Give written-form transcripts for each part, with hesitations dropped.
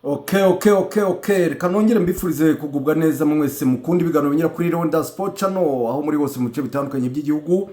Okay, reka nongere mbifurize kugubwa neza mwese mukunda ibiganiro binyura kuri Rwanda Sport Channel, aho muri hose mu bice bitandukanye by'igihugu,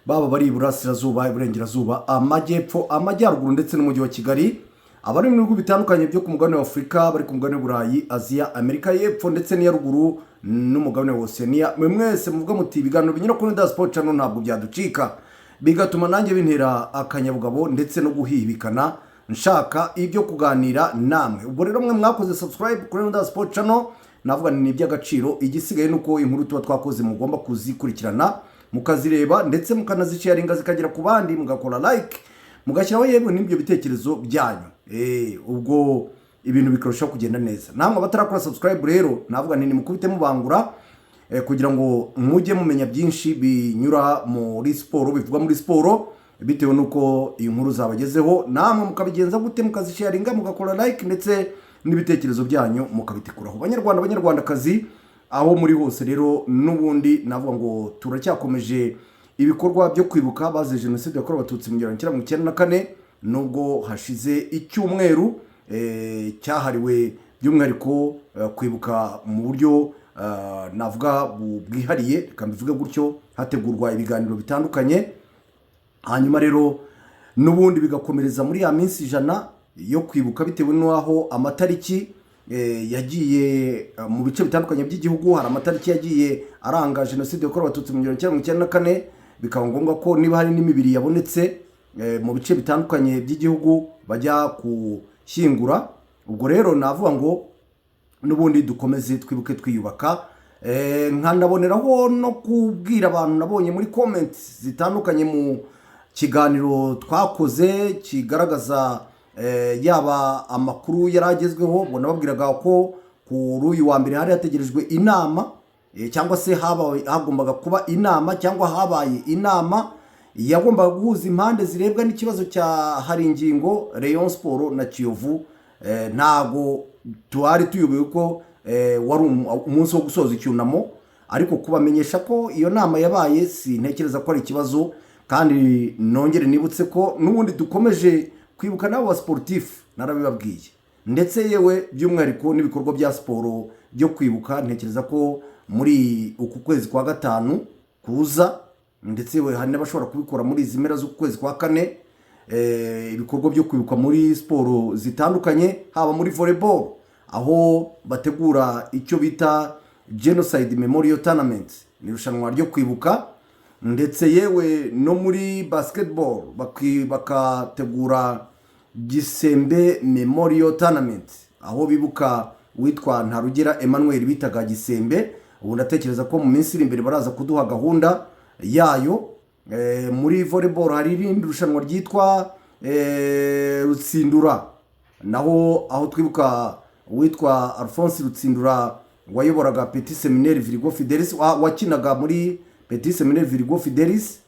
baba bari iburasirazuba, iburengerazuba, amajyepfo, amajyaruguru ndetse n'umujyi wa Kigali, abari mu bihugu bitandukanye byo ku mugabane wa Afurika, bari ku mugabane w'Uburayi, Aziya, Amerika y'Epfo ndetse n'iya ruguru n'umugabane wa Oceania. Mwe mwese muvuga muti ibiganiro binyura kuri Rwanda Sport Channel ntabwo byaducika, bigatuma nanjye bintera akanyabugabo ndetse no guhibikana nshaka ibyo kuganira namwe. Ubwo rero mwe mwakoze subscribe kuri Rwanda Sport Channel, navuga ni iby'agaciro. Igisigaye ni uko inkuru tuba twakoze mugomba kuzikurikirana, mukazireba ndetse mukanazisharinga zikagera ku bandi, mugakora like, mugashyiraho yewe n'ibyo bitekerezo byanyu. Ubwo ibintu bikarushaho kugenda neza. Namwe abatarakora subscribe rero, navuga nti nimukubite mubangura kugira ngo mujye mumenya byinshi binyura muri siporo, bivugwa muri siporo, bitewe n'uko iyi nkuru zabagezeho. Namwe mukabigenza gute? Mukazisharinga, mugakora like, ndetse n'ibitekerezo byanyu mukabitekuraho. Banyarwanda, banyarwandakazi, aho muri hose rero, n'ubundi navuga ngo turacyakomeje ibikorwa byo kwibuka bazize Jenoside yakorewe Abatutsi mu 1994, nubwo hashize icyumweru cyahariwe by'umwihariko kwibuka mu buryo navuga bwihariye, reka mbivuge gutyo, hategurwa ibiganiro bitandukanye. Hanyuma rero n'ubundi bigakomereza muri ya minsi 100 yo kwibuka, bitewe n'aho amatariki yagiye mu bice bitandukanye by'igihugu. Hari amatariki yagiye aranga Jenoside yakorewe Abatutsi mu 1994, bikaba ngombwa ko niba hari n'imibiri yabonetse mu bice bitandukanye by'igihugu bajya gushyingura. Ubwo rero navuga ngo n'ubundi dukomeze twibuke twiyubaka. Nkanaboneraho no kubwira abantu nabonye muri comment zitandukanye mu kiganiro twakoze kigaragaza yaba amakuru yari agezweho. Ubwo nababwiraga ko kuri uyu wa mbere hari hategerejwe inama, cyangwa se hagombaga kuba inama, cyangwa habaye inama yagombaga guhuza impande zirebwa n'ikibazo cya Haringingo, Rayon Sport na Kiyovu. Ntago twari tuyobewe ko wari umunsi wo gusoza icyunamo, ariko kubamenyesha ko iyo nama yabaye sintekereza ko ari ikibazo. Kandi nongere nibutse ko n'ubundi dukomeje kwibuka n'abo ba sportif, narabibabwiye, ndetse yewe by'umwihariko n'ibikorwa bya siporo byo kwibuka. Ntekereza ko muri uku kwezi kwa gatanu kuza, ndetse yewe hari n'abashobora kubikora muri izi mpera z'uku kwezi kwa kane, ibikorwa byo kwibuka muri siporo zitandukanye, haba muri volleyball aho bategura icyo bita Genocide Memorial Tournament, ni irushanwa ryo kwibuka, ndetse yewe no muri basketball bakategura Gisembe Memorial Tournament, aho bibuka witwa Ntarugera Emmanuel bitaga Gisembe. Ubu ndatekereza ko mu minsi iri imbere baraza kuduha gahunda yayo. Muri volleyball hari irindi rushanwa ryitwa Rutsindura, naho aho twibuka uwitwa Alphonse Rutsindura wayoboraga Petit Seminaire Virgo Fidelis, wakinaga muri Petit Seminaire Virgo Fidelis.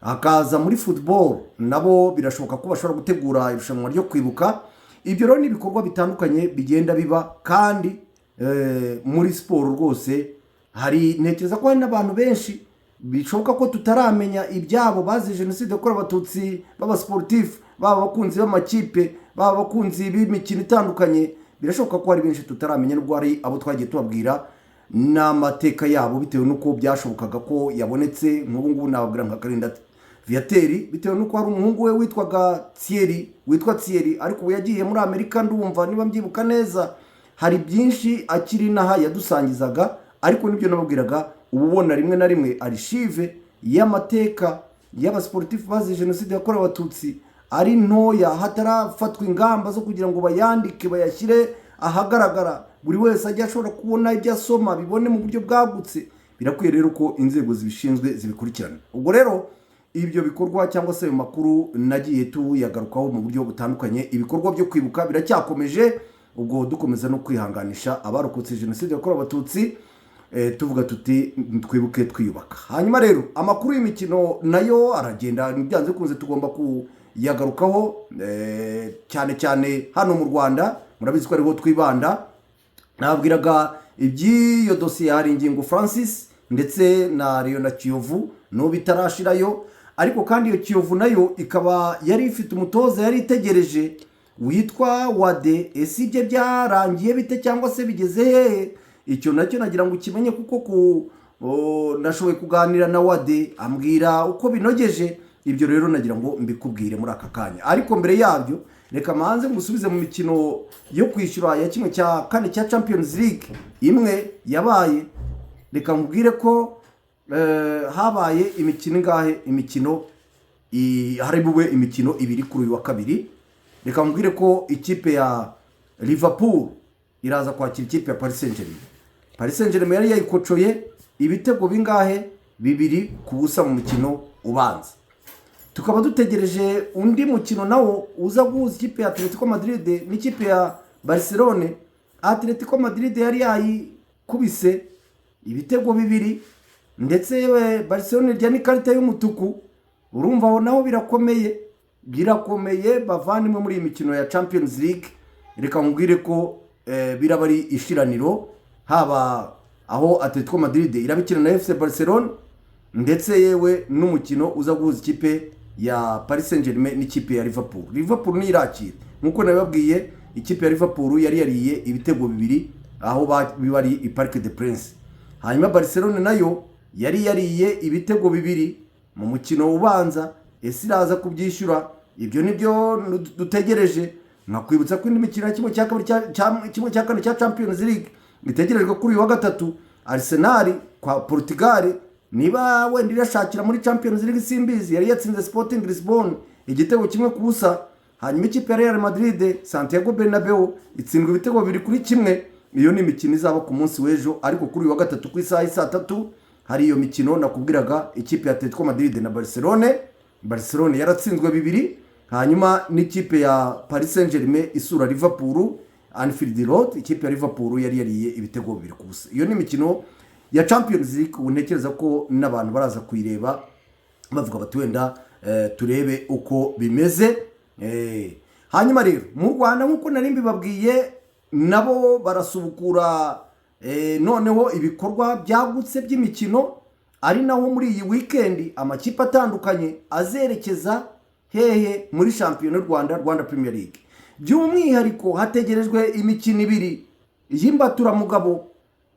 Hakaza muri football, nabo birashoboka ko bashobora gutegura irushanwa ryo kwibuka. Ibyo rero ni ibikorwa bitandukanye bigenda biba, kandi muri siporo rwose hari, ntekereza ko hari n'abantu benshi bishoboka ko tutaramenya ibyabo bazize Jenoside yakorewe Abatutsi, b'abasportifu, baba abakunzi b'amakipe, baba abakunzi b'imikino itandukanye. Birashoboka ko hari benshi tutaramenya, nubwo hari abo twagiye tubabwira n'amateka yabo bitewe n'uko byashobokaga ko yabonetse. Nk'ubu ngubu nababwira nka Karinda Viateur, bitewe n'uko hari umuhungu we witwaga Thierry, witwa Thierry, ariko ubu yagiye muri Amerika, ndumva niba mbyibuka neza. Hari byinshi akiri inaha yadusangizaga, ariko nibyo nababwiraga, uba ubona rimwe na rimwe archive y'amateka y'abasportifu bazize Jenoside yakorewe Abatutsi ari ntoya, hatarafatwa ingamba zo kugira ngo bayandike, bayashyire ahagaragara, buri wese ajye ashobora kubona ibyo asoma, bibone mu buryo bwagutse. Birakwiye rero ko inzego zibishinzwe zibikurikirana. Ubwo rero ibyo bikorwa cyangwa se ayo makuru nagiye tuyagarukaho mu buryo butandukanye. Ibikorwa byo kwibuka biracyakomeje, ubwo dukomeza no kwihanganisha abarokotse Jenoside yakorewe Abatutsi, tuvuga tuti twibuke twiyubaka. Hanyuma rero amakuru y'imikino nayo aragenda, byanze bikunze tugomba kuyagarukaho, cyane cyane hano mu Rwanda, murabizi ko ariho twibanda. Nababwiraga iby'iyo dosiye hari ingingo Francis ndetse na Rayon na Kiyovu n'ubu itarashirayo, ariko kandi iyo Kiyovu nayo ikaba yari ifite umutoza yari itegereje. witwa Wade. Ese ibye byarangiye bite cyangwa se bigeze hehe? Icyo nacyo nagira ngo ukimenye, kuko nashoboye kuganira na Wade ambwira uko binogeje. Ibyo rero nagira ngo mbikubwire muri aka kanya, ariko mbere yabyo reka manze ngusubize mu mikino yo kwishyura ya 1/4 cya Champions League imwe yabaye. Reka nkubwire ko habaye imikino ingahe? Imikino hari bube imikino ibiri kuri uyu wa kabiri. Reka nkubwire ko ikipe ya Liverpool iraza kwakira ikipe ya Paris Saint-Germain. Paris Saint-Germain yari yayikocoye ibitego bingahe? 2-0 mu mukino ubanza. Tukaba dutegereje undi mukino nawo uza guhuza ikipe ya Atletico Madrid n'ikipe ya Barcelone. Atletico Madrid yari yayikubise ibitego 2, ndetse yewe Barcelone irya n'ikarita y'umutuku. Urumva aho naho birakomeye, birakomeye bavandimwe. Muri iyi mikino ya Champions League, reka nkubwire ko biraba ari ishiraniro, haba aho Atletico Madrid irabikina na FC Barcelone, ndetse yewe n'umukino uza guhuza ikipe ya Paris Saint-Germain n'ikipe ya Liverpool. Liverpool niyo irakira. Nk'uko nabibabwiye, ikipe ya Liverpool yari yariye ibitego 2 aho bari i Parc des Princes. Hanyuma Barcelone nayo yari yariye ibitego 2 mu mukino ubanza. Ese iraza kubyishyura? Ibyo nibyo dutegereje. Nkakwibutsa ko indi mikino ya 1/2 1/4 cya Champions League itegerejwe kuri uyu wa gatatu. Arsenal kwa Portugal, niba wenda irashakira muri Champions League simbizi, yari yatsinze Sporting Lisbon igitego 1-0. Hanyuma ikipe ya Real Madrid, Santiago Bernabeu, itsindwa ibitego 2-1. Iyo ni imikino izaba ku munsi w'ejo, ariko kuri uyu wa gatatu ku isaha y'i saa 3 hari iyo mikino nakubwiraga, ikipe ya Atletico Madrid na Barcelone. Barcelone yaratsinzwe 2. Hanyuma n'ikipe ya Paris Saint-Germain isura Liverpool Anfield Road, ikipe ya Liverpool yari yariye ibitego 2-0. Iyo ni imikino ya Champions League. Ubu ntekereza ko n'abantu baraza kuyireba bavuga bati wenda turebe uko bimeze. Hanyuma rero mu Rwanda, nk'uko nari mbibabwiye, nabo barasubukura noneho ibikorwa byagutse by'imikino, ari naho muri iyi weekend amakipe atandukanye azerekeza hehe? Muri shampiyona y'u Rwanda, Rwanda Premier League. By'umwihariko hategerejwe imikino ibiri y'imbaturamugabo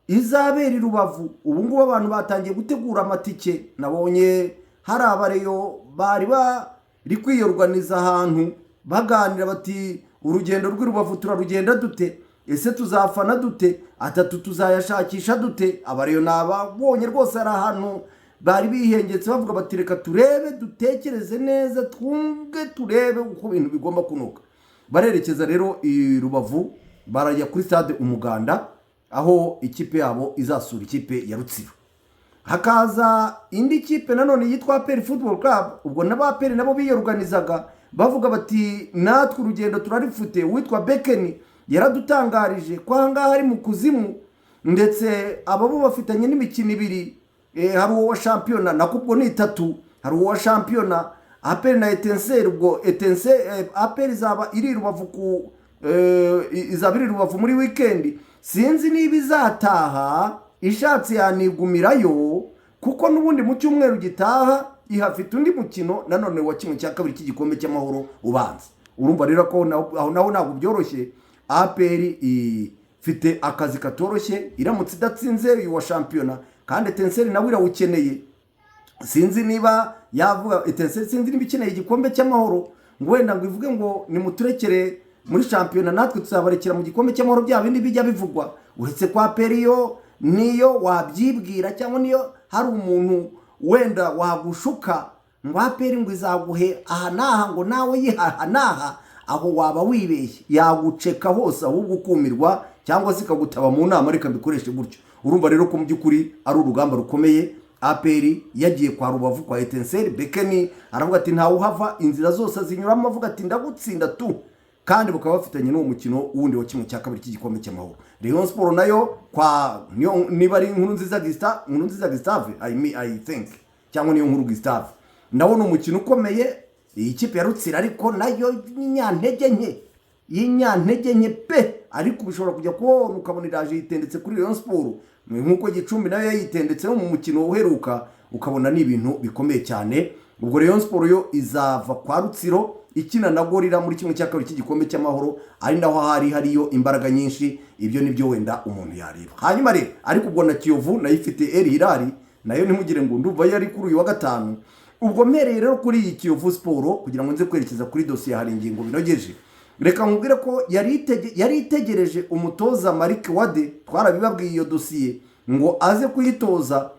izabera i Rubavu. Ubu ngubu abantu batangiye gutegura amatike. Nabonye hari abareyo bari bari kwiyorganiza ahantu baganira bati: "Urugendo rw'i Rubavu turarugenda dute? Ese tuzafana dute? Atatu tuzayashakisha dute?" Abareyo ni ababonye rwose, hari ahantu bari bihengetse bavuga bati: "Reka turebe, dutekereze neza, twumve, turebe uko ibintu bigomba kunuka." Barerekeza rero i Rubavu, barajya kuri Stade Umuganda, aho ikipe yabo izasura ikipe ya Rutsiro. Hakaza indi kipe nanone yitwa APR Football Club. Ubwo n'aba APR nabo biyoruganizaga bavuga bati: "Natwe urugendo turarifite." Uwitwa Bekeni yaradutangarije ko aha ngaha ari mu kuzimu, ndetse aba bo bafitanye n'imikino ibiri. Hari uwa shampiyona, nako ubwo ni itatu. Hari uwa shampiyona, APR na Etincelles. Ubwo Etincelles, APR izaba iri i Rubavu ku izaba iri i Rubavu muri weekend. Sinzi niba izataha, ishatse yanigumirayo, kuko n'ubundi mu cyumweru gitaha ihafite undi mukino nanone wa 1/2 cy'igikombe cy'Amahoro ubanza. Urumva rero ko aho naho ntabwo byoroshye. APR ifite akazi katoroshye iramutse idatsinze uyu wa shampiyona, kandi Etincelles nawe irawukeneye. Sinzi niba yavuga Etincelles, sinzi niba ikeneye igikombe cy'Amahoro ngo wenda ngo ivuge ngo nimuturekere muri shampiyona, natwe tuzabarekera mu gikombe cy'Amahoro, bya bindi bijya bivugwa. Uretse kwa APR yo niyo wabyibwira, cyangwa niyo hari umuntu wenda wagushuka ngo APR ngo izaguhe aha n'aha, ngo nawe yihaha n'aha, aho waba wibeshye. Yaguceka hose ahubwo ukumirwa, cyangwa se ikagutaba mu nama, reka mbikoreshe gutyo. Urumva rero ko mu by'ukuri ari urugamba rukomeye. APR yagiye kwa Rubavu kwa Etincelles, Bekeni aravuga ati ntawe uhava. Inzira zose zinyuramo avuga ati ndagutsinda tu. Kandi bakaba bafitanye n'uwo mukino wundi wa 1/2 cy'igikombe cy'Amahoro. Rayon Sport nayo kwa niba ari Nkuru Nziza Gustave, Nkuru Nziza Gustave, I mean, I think, cyangwa niyo Nkuru Gustave, nawo ni umukino ukomeye. Iyi kipe ya Rutsiro ariko nayo y'inyantege nke, y'inyantege nke pe, ariko bishobora kujya kubona ukabona iraje yitendetse kuri Rayon Sport, nk'uko Gicumbi nayo yayitendetseho mu mukino uheruka, ukabona ni ibintu bikomeye cyane. Ubwo Rayon Sport yo izava kwa Rutsiro ikina na Gorilla muri 1/2 cy'igikombe cy'Amahoro, ari naho hari hariyo imbaraga nyinshi. Ibyo nibyo wenda umuntu yareba. Hanyuma rero, ariko ubwo na Kiyovu nayo ifite Al Hilal, nayo ntimugire ngo ndumva yari kuri uyu wa gatanu. Ubwo mpereye rero kuri iyi Kiyovu Sport kugira ngo nze kwerekeza kuri dosiye, hari ingingo binogeje. Reka nkubwire ko yari itegereje umutoza Malick Wade, twarabibabwiye iyo dosiye, ngo aze kuyitoza,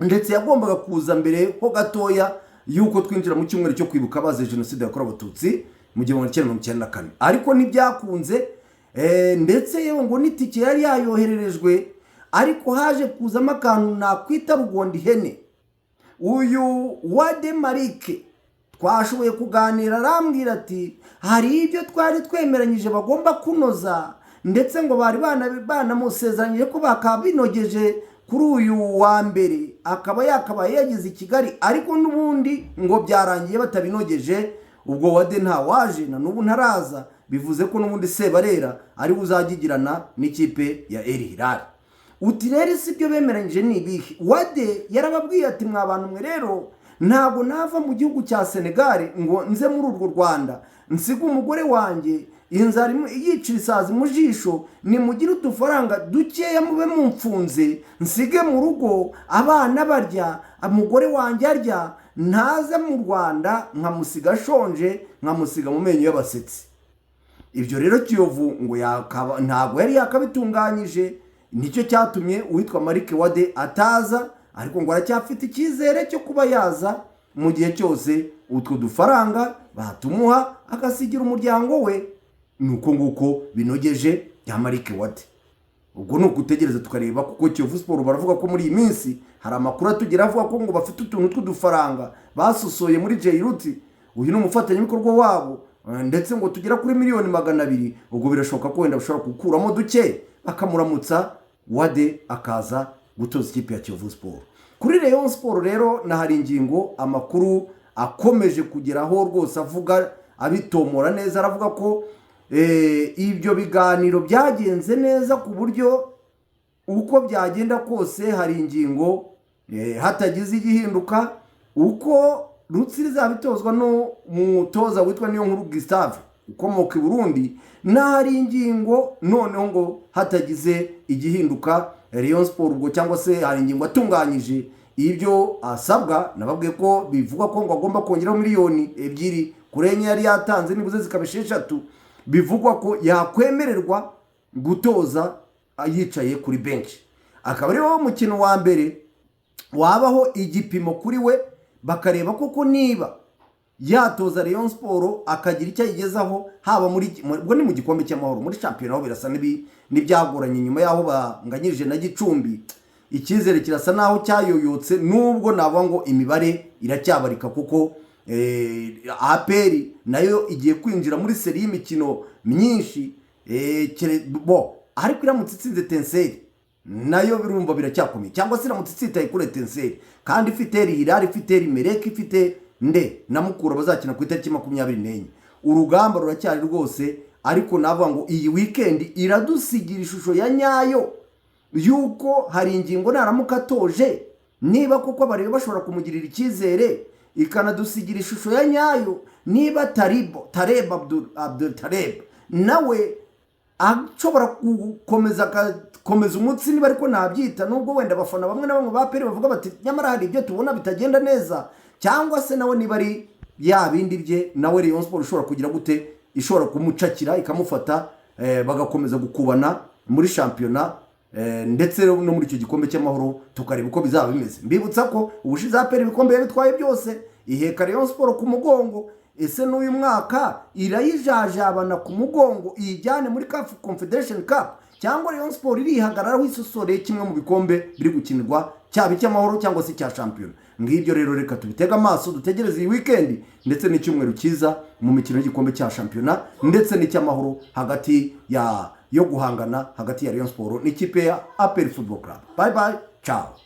ndetse yagombaga kuza mbere ho gatoya y'uko twinjira mu cyumweru cyo kwibuka abazize Jenoside yakorewe Abatutsi mu 1994, ariko ntibyakunze. Ndetse yewe ngo n'itike yari yayohererejwe, ariko haje kuzamo akantu nakwita rugonda ihene. Uyu Wade Malick twashoboye kuganira, arambwira ati hari ibyo twari twemeranyije bagomba kunoza, ndetse ngo bari banamusezeranyije ko bakabinogeje kuri uyu wa mbere akaba yakabaye yageze i Kigali, ariko n'ubundi ngo byarangiye batabinogeje. Ubwo Wade ntawaje, na n'ubu ntaraza, bivuze ko n'ubundi Sebarera ariwe uzajya igirana n'ikipe ya Al Hilal. Uti rero si ibyo bemeranyije ni ibihe? Wade yarababwiye ati mwa bantu mwe rero, ntabwo nava mu gihugu cya Senegal ngo nze muri urwo Rwanda nsige umugore wanjye inzara yicira isazi mu jisho. Nimugire udufaranga dukeya mube mumfunze, nsige mu rugo abana barya, umugore wanjye arya, ntaze mu Rwanda nkamusiga ashonje, nkamusiga mu menyo y'abasetsi. Ibyo rero Kiyovu ngo ntabwo yari yakabitunganyije, nicyo cyatumye uwitwa Malick Wade ataza, ariko ngo aracyafite icyizere cyo kuba yaza mu gihe cyose utwo dufaranga batumuha agasigira umuryango we. Ni uko nguko binogeje bya Malick Wade. Ubwo ni ugutegereza tukareba, kuko Kiyovu Sport baravuga ko muri iyi minsi hari amakuru atugera avuga ko ngo bafite utuntu tw'udufaranga basosoye muri Jairuti, uyu ni umufatanyabikorwa wabo, ndetse ngo tugera kuri miliyoni 200. Ubwo birashoboka ko wenda bashobora gukuramo duke bakamuramutsa, Wade akaza gutoza ikipe ya Kiyovu Sport. Kuri Rayon Sport rero na hari ingingo, amakuru akomeje kugeraho rwose avuga abitomora neza, aravuga ko ibyo biganiro byagenze neza ku buryo uko byagenda kose hari ingingo hatagize igihinduka, uko Rutsiro izaba itozwa n'umutoza witwa Niyonkuru Gustave ukomoka i Burundi, n'ahari ingingo noneho ngo hatagize igihinduka Rayon Sport ubwo cyangwa se hari ingingo atunganyije ibyo asabwa. Nababwiye ko bivugwa ko ngo agomba kongeraho miliyoni 2 kuri enye yari yatanze, nibuze zikaba 6, bivugwa ko yakwemererwa gutoza yicaye kuri benshi, akaba ari wo mukino wa mbere wabaho igipimo kuri we, bakareba koko niba yatoza Rayon Sport akagira icyo ayigezaho, haba muri ubwo ni mu gikombe cy'Amahoro. Muri shampiyona ho birasa n'ibyagoranye nyuma y'aho banganyirije na Gicumbi, icyizere kirasa n'aho cyayoyotse, nubwo navuga ngo imibare iracyabarika, kuko APR nayo igiye kwinjira muri série y'imikino myinshi, bo ariko iramutse itsinze Etincelles nayo birumva biracyakomeye, cyangwa se iramutse itsitaye kuri Etincelles kandi ifite Hilal, ifite Merreikh, ifite nde na Mukura bazakina ku itariki 24, urugamba ruracyari rwose. Ariko navuga ngo iyi weekend iradusigira ishusho ya nyayo y'uko hari ingingo naramuka atoje, niba koko abareba bashobora kumugirira icyizere, ikanadusigira ishusho ya nyayo niba Taribo Tareb Abdul Tareb nawe ashobora gukomeza agakomeza umutsi, niba ariko nabyita, nubwo wenda abafana bamwe na bamwe ba APR bavuga bati nyamara hari ibyo tubona bitagenda neza, cyangwa se nawe niba ari ya bindi bye, nawe Rayon Sport ishobora kugira gute, ishobora kumucakira ikamufata, bagakomeza gukubana muri shampiyona, ndetse no muri icyo gikombe cy'Amahoro, tukareba uko bizaba bimeze. Mbibutsa ko ubushize APR ibikombe yabitwaye byose iheka Rayon Sport ku mugongo. Ese n'uyu mwaka irayijajabana ku mugongo iyijyane muri CAF Confederation Cup, cyangwa Rayon Sport irihagararaho isosoreye kimwe mu bikombe biri gukinirwa, cyaba icy'Amahoro cyangwa se icya shampiyona? Ngibyo rero, reka tubitege amaso, dutegereze iyi weekend ndetse n'icyumweru cyiza mu mikino y'igikombe cya shampiyona ndetse n'icy'Amahoro, hagati ya yo guhangana hagati ya Rayon Sport n'ikipe ya APR Football Club. Bye bye, ciao.